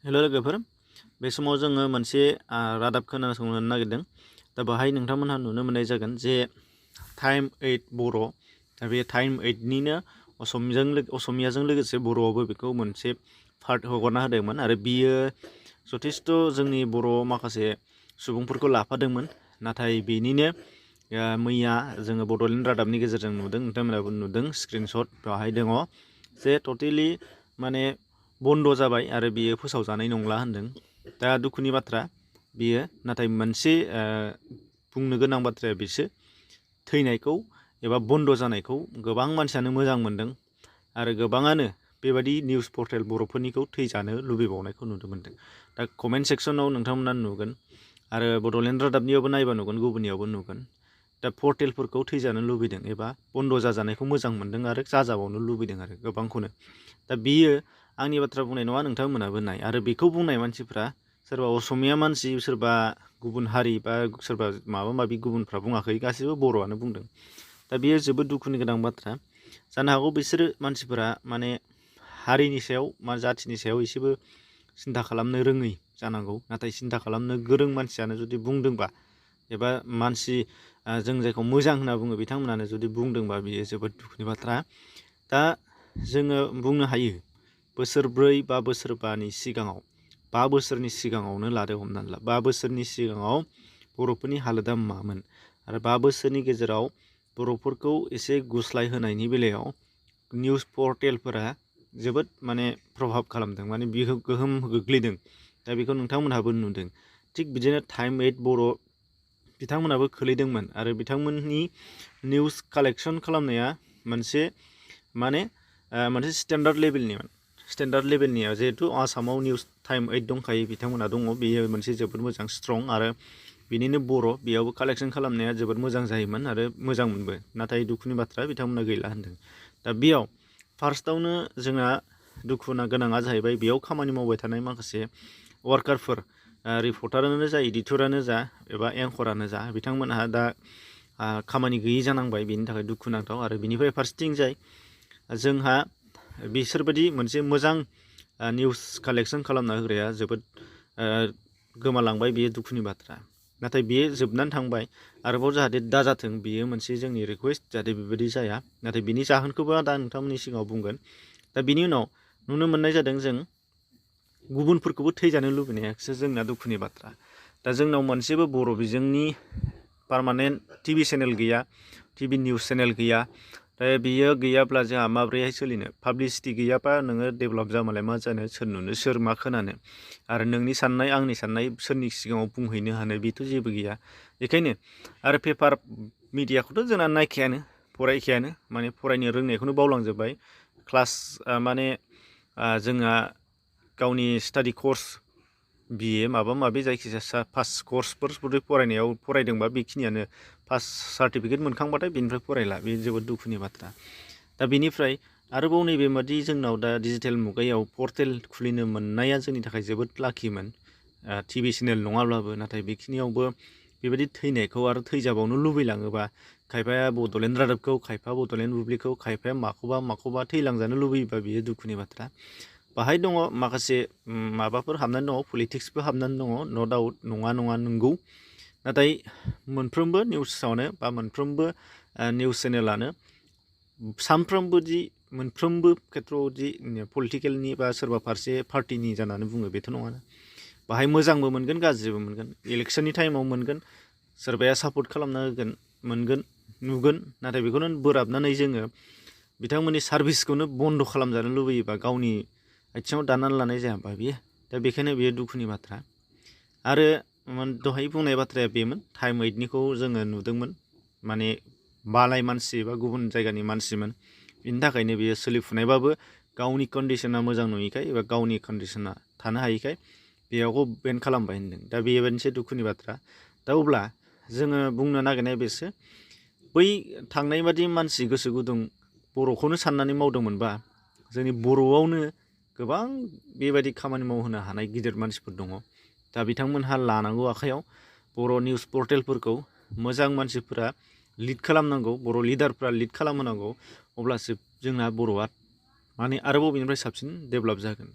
हेल' लोगोफोर, बे समाव जोङो मोनसे रादाब खोनासंनो नागिरदों। दा बाहाय नोंथांमोनहा नुनो मोननाय जागोन जे टाइम 8 बर', दा बे टाइम 8निनो असमियाजों लोगोसे बर'आवबो बेखौ मोनसे पार्ट हगारना होदोंमोन आरो बियो जथेस्थ' जोंनि बर' माखासे सुबुंफोरखौ लाफादोंमोन। नाथाय बेनिनो मैया जोङो बड'लेण्ड रादाबनि गेजेरजों नुदों, नोंथांमोनाबो नुदों, स्क्रिनशट बेवहाय दङ जे टटेलि माने बन्द जाबाय आरो बियो फोसावजानाय नंला होनदों। दा दुखुनि बाथ्रा बियो, नाथाय मोनसे बुंनो गोनां बाथ्राया बिसो थैनायखौ एबा बन्द जानायखौ गोबां मानसियानो मोजां मोनदों आरो गोबाङानो बेबायदि निउस पर्टेल बर'फोरनिखौ थैजानो लुबैबावनायखौ नुनो मोनदों। दा कमेन्ट सेक्सनाव नोंथांमोना नुगोन आरो बड'लेण्ड रादाबनियावबो नायबा नुगोन, गुबुननियावबो नुगोन। दा पर्टेलफोरखौ थैजानो लुबैदों एबा बन्द जाजानायखौ मोजां मोनदों आरो जाजाबावनो लुबैदों आरो गोबांखौनो। दा बियो आंनि बाथ्रा बुंनाय नङा, नोंथांमोनाबो नाय। आरो बेखौ बुंनाय मानसिफ्रा सोरबा असमिया मानसि, सोरबा गुबुन हारि बा सोरबा माबा माबि गुबुनफ्रा बुङाखै, गासैबो बर'आनो बुंदों। दा बेयो जोबोद दुखुनि गोनां बाथ्रा। जानो हागौ बिसोरो मानसिफोरा माने हारिनि सायाव जाथिनि सायाव एसेबो सिन्था खालामनो रोङै जानांगौ। नाथाय सिन्था खालामनो गोरों मानसियानो जुदि बुंदोंबा एबा मानसि जों जायखौ मोजां होनना बुङो बिथांमोनानो जुदि बुंदोंबा बियो जोबोद दुखुनि बाथ्रा। दा जोङो बुंनो हायो बोसोरब्रै बा बोसोरबानि सिगाङाव, 5 बोसोरनि सिगाङावनो लादो हमनानै ला, 5 बोसोरनि सिगाङाव बर'फोरनि हालोदा मामोन आरो 5 बोसोरनि गेजेराव बर'फोरखौ एसे गुस्लाय होनायनि बेलायाव निउस पर्टेलफोरा जोबोद माने प्रभाब खालामदों, माने बिहो गोहोम गोग्लैदों। दा बेखौ नोंथांमोनहाबो नुदों। थिग बिदिनो टाइम 8 बर' बिथांमोनाबो खोलैदोंमोन आरो बिथांमोननि निउस कालेक्सन खालामनाया मोनसे माने मोनसे स्टेन्डार्ड लेभेलनिमोन। स्टेन्डार्ड लेभेलनिया जिहेतु आसामाव निउस टाइम 8 दंखायो, बिथांमोना दङ, बेयो मोनसे जोबोद मोजां स्ट्रं आरो बिनिनो बर' बेयावबो कालेक्सन खालामनाया जोबोद मोजां जायोमोन आरो मोजांमोनबो। नाथाय दुखुनि बाथ्रा बिथांमोना गैला होनदों। दा बेयाव फार्स्टआवनो जोंहा दुखुना गोनाङा जाहैबाय बेयाव खामानि मावबाय थानाय माखासे वार्कारफोर, रिपर्टारानो जा, एडिटरानो जा एबा एंकरानो जा, बिथांमोनहा दा खामानि गैयि जानांबाय। बेनि थाखाय दुखुनांथाव। आरो बिनिफ्राय फारसेथिं जाय जोंहा बिसोरबायदि मोनसे मोजां निउस कालेक्सन खालामना होग्राया जोबोद गोमालांबाय, बेयो दुखुनि बाथ्रा। नाथाय बेयो जोबनानै थांबाय, आरोबाव जाहाथे दाजाथों बेयो मोनसे जोंनि रिकुवेस्ट, जाहाथे बेबायदि जाया। नाथाय बिनि जाहोनखौबो दा नोंथांमोननि सिगाङाव बुंगोन। दा बिनि उनाव नुनो मोननाय जादों जों गुबुनफोरखौबो थैजानो लुबैनायासो जोंना दुखुनि बाथ्रा। दा जोंनाव मोनसेबो बर' बिजोंनि पारमानेन्ट टिभि चेनेल गैया, टिभि निउस चेनेल गैया। दा बियो गैयाब्ला जोंहा माब्रैहाय सोलिनो? पाब्लिसिटि गैयाबा नोङो डेभेलप जामालाय मा जानो, सोर नुनो, सोर मा खोनानो? आरो नोंनि साननाय आंनि साननाय सोरनि सिगाङाव बुंहैनो हानो, बेथ' जेबो गैया। बेखायनो आरो पेपार मिडियाखौथ' जोंना नायखायानो, फरायखायानो, माने फरायनो रोंनायखौनो बावलांजोब्बाय। क्लास माने जोंहा गावनि स्टाडि कर्स BA माबा माबि जायखिजाया फार्स्ट कर्सफोर फरायनायाव फरायदोंबा बेखिनियानो, फार्स्ट सार्टिफिकेट मोनखांबाथाय बेनिफ्राय फरायला। बे जोबोद दुखुनि बाथ्रा। दा बेनिफ्राय आरोबाव नैबेबादि जोंनाव दा डिजिटेल मुगायाव पर्टेल खुलिनो मोननाया जोंनि थाखाय जोबोद लाखिमोन, टिभि चेनेल नङाब्लाबो। नाथाय बेखिनियावबो बेबायदि थैनायखौ आरो थैजाबावनो लुबैलाङोबा, खायफाया बड'लेण्ड रादाबखौ, खायफा बड'लेण्ड बुब्लिखौ, खायफाया माखौबा थैलांजानो लुबैयोबा बेयो दुखुनि बाथ्रा। बाहाय दङ माखासे माबाफोर हाबनानै दङ, पलिटिक्सबो हाबनानै दङ, न' डाउट, नङा नंगौ। नाथाय मोनफ्रोमबो निउसावनो बा मोनफ्रोमबो निउस चेनेलानो सानफ्रोमबोदि मोनफ्रोमबो खेथ्रआवदि पलिटिकेलनि बा सोरबा फारसे पार्टिनि जानानै बुङो बेथ' नङाना। बाहाय मोजांबो मोनगोन, गाज्रिबो मोनगोन। इलेक्सननि टाइमाव मोनगोन, सोरबाया सापर्ट खालामना होगोन, मोनगोन, नुगोन। नाथाय बेखौनो बोराबनानै जोङो बिथांमोननि सार्भिसखौनो बन्द खालामजानो लुबैयोबा, गावनि आथिङाव दानानै लानाय जायाबा बियो। दा बेखायनो बेयो दुखुनि बाथ्रा। आरो दहाय बुंनाय बाथ्राया बेमोन, टाइम 8निखौ जोङो नुदोंमोन, माने बालाय मानसि बा गुबुन जायगानि मानसिमोन। बिनि थाखायनो बेयो सोलिफुनायबाबो गावनि कन्डिसना मोजां नङिखाय एबा गावनि कन्डिसना थानो हायिखाय बेयावखौ बेन खालामबाय होनदों। दा बेयो मोनसे दुखुनि बाथ्रा। दा अब्ला जोङो बुंनो नागिरनाय बेसो, बै थांनाय बादि मानसि गोसो गुदुं बर'खौनो साननानै मावदोंमोनबा, जोंनि बर'आवनो गोबां बेबायदि खामानि मावहोनो हानाय गिदिर मानसिफोर दङ। दा बिथांमोनहा लानांगौ आखायाव बर' निउस पर्टेलफोरखौ, मोजां मानसिफोरा लिड खालामनांगौ, बर' लिडारफ्रा लिड खालामहोनांगौ। अब्लासो जोंना बर'आ माने आरोबाव बेनिफ्राय साबसिन डेभेलप जागोन।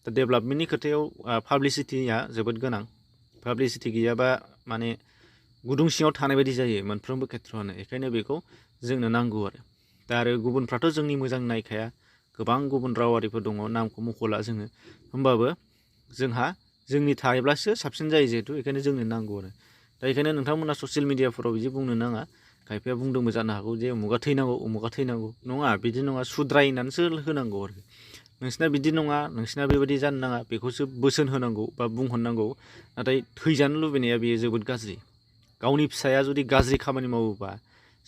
दा डेभेलपमेन्टनि खोथायाव पाब्लिसिटिया जोबोद गोनां। पाब्लिसिटि गैयाबा माने गुदुं सिङाव थानाय बायदि जायो मोनफ्रोमबो खेथ्र'आनो, बेखायनो बेखौ जोंनो नांगौ आरो। दा आरो गुबुनफ्राथ' जोंनि मोजां नायखाया, गोबां गुबुन रावारिफोर दङ, नामखौ मख'ला जोङो, होमबाबो जोंहा जोंनि थायोब्लासो साबसिन जायो जिहेथु, बेखायनो जोंनो नांगौ आरो। दा बेखायनो नोंथांमोना ससियेल मिडियाफोराव बिदि बुंनो नाङा। खायफाया बुंदोंबो जानो हागौ जे उमुगा थैनांगौ उमुगा थैनांगौ, नङा बिदि नङा, सुद्रायनानैसो होनांगौ आरो। नोंसिना बिदि नङा, नोंसिना बेबायदि जानो नाङा, बेखौसो बोसोन होनांगौ बा बुंहरनांगौ। नाथाय थैजानो लुबैनाया बेयो जोबोद गाज्रि। गावनि फिसाया जुदि गाज्रि खामानि मावोबा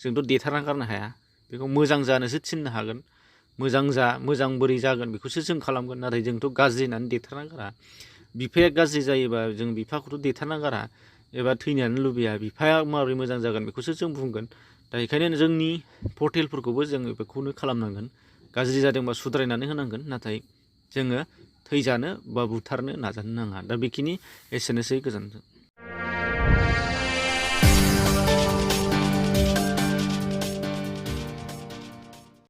जोंथ' देथारना गारनो हाया, बेखौ मोजां जानोसो थिननो हागोन। मोजां जा, मोजां बोरै जागोन बेखौसो जों खालामगोन, नाथाय जोंथ' गाज्रि होननानै देथारना गारा। बिफाया गाज्रि जायोबा जों बिफाखौथ' देथारना गारा एबा थैजानो लुबैया, बिफाया माबोरै मोजां जागोन बेखौसो जों बुंगोन। दा बेखायनो जोंनि पर्टेलफोरखौबो जोङो बेखौनो खालामनांगोन। गाज्रि जादोंबा सुद्रायनानै होनांगोन, नाथाय जोङो थैजानो बा बुथारनो नाजानो नाङा। दा बेखिनि एसेनोसै, गोजोन्थों।